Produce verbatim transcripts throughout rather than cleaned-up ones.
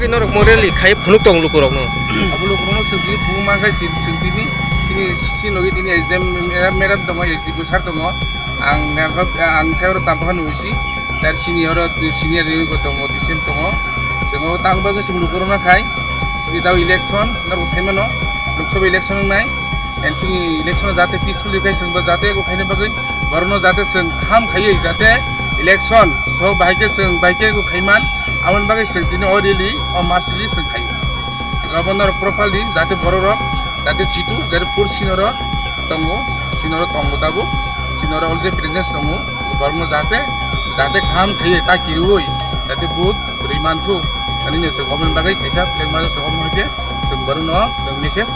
Norok mo rally khai phunuk tong lukurokno. Abo lukurokno swngdi phunuk mankha sin swngdini sini sini logi tini S D M madam, madam tongo, S D P sir tongo. Ang nerhok ang thai oro champakha nuisi. Tar sini oro senior ni ko tongo, D C M tongo. Swngo tang bagwi swng lukurokno khai. Sini tao election norok saimano. Lok Sabha election wngnai. Enchuni election jate peacefully khai swngba jate ko khaina bagwi borokno jate swng ham khaiwi jate election so bahai khe swng bahai khe ko khaiman. Aboni bagwi swng tini o rally o march rally swng khai. Governor properly jate bororok jate situ jate pur sinoro tongo, sinoro tongo tabuk, sinoro already presence tongo. Borokno jate jate kaham khaiwi ta kiriwi jate vote rwi manthu. Ani ne swng oboni bagwi kaisa flag march swng oboni hoite swng borokno swng message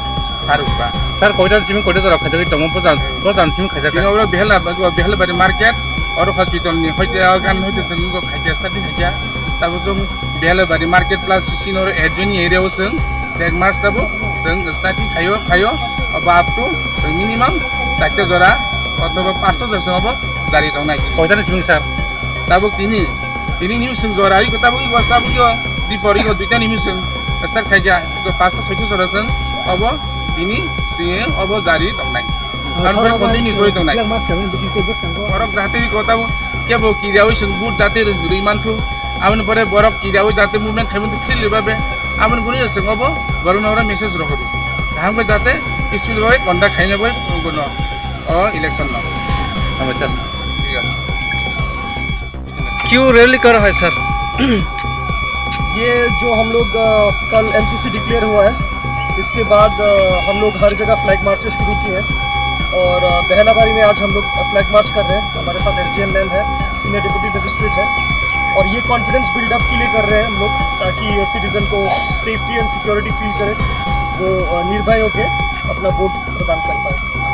sarukba. Sir, koitan simi koita jora khaijagwi tongo, bojan, hmm, bojan simi khaijak. Bini oro Behela, Behelabari market, oro hospital ni hoite o gan hoite swng khaikya, starting khaikya. Tabo chwng Behelabari market plus sini oro adjoining area o swng flag march tabo swng starting khaio, khaio, abo up to swng minimum charta jora othoba pasta jora swng abo jari tongnai. Koitan simi sir? Tabuk tini, tini ni swng jora iko tabuk iko tabuk iko dipor iko duita ni swng start khaikya, iko pasta soita jora swng abo tini swng abo jari tongnai. Aboni pore continue jori tongnai. Borok jate iko tabuk kebo kiriyawi swng vote jate rwi manthu. Aboni pore borok kiriyawi jate movement khai manthu freely babe. Aboni guni swng abo borok noro message rok rw. Kaham khe jate peaceful babe conduct khaina bai guno o election no. Hambai sir. Thik ase. क्यों रैली कर रहा है सर? ये जो हम लोग, अ, कल MCC declare हुआ है, इसके बाद, अ, हम लोग हर जगह फ्लैग मार्च शुरू किए हैं और, अ, बहलाबारी में आज हम लोग फ्लैग मार्च कर रहे हैं। हमारे साथ एसडीएम मैम है, सीनियर डिप्टी मजिस्ट्रेट है और ये कॉन्फिडेंस बिल्डअप के लिए कर रहे हैं हम लोग, ताकि सिटीजन को सेफ्टी एंड सिक्योरिटी फील करे, वो, अ, निर्भय होके अपना वोट प्रदान कर पाए।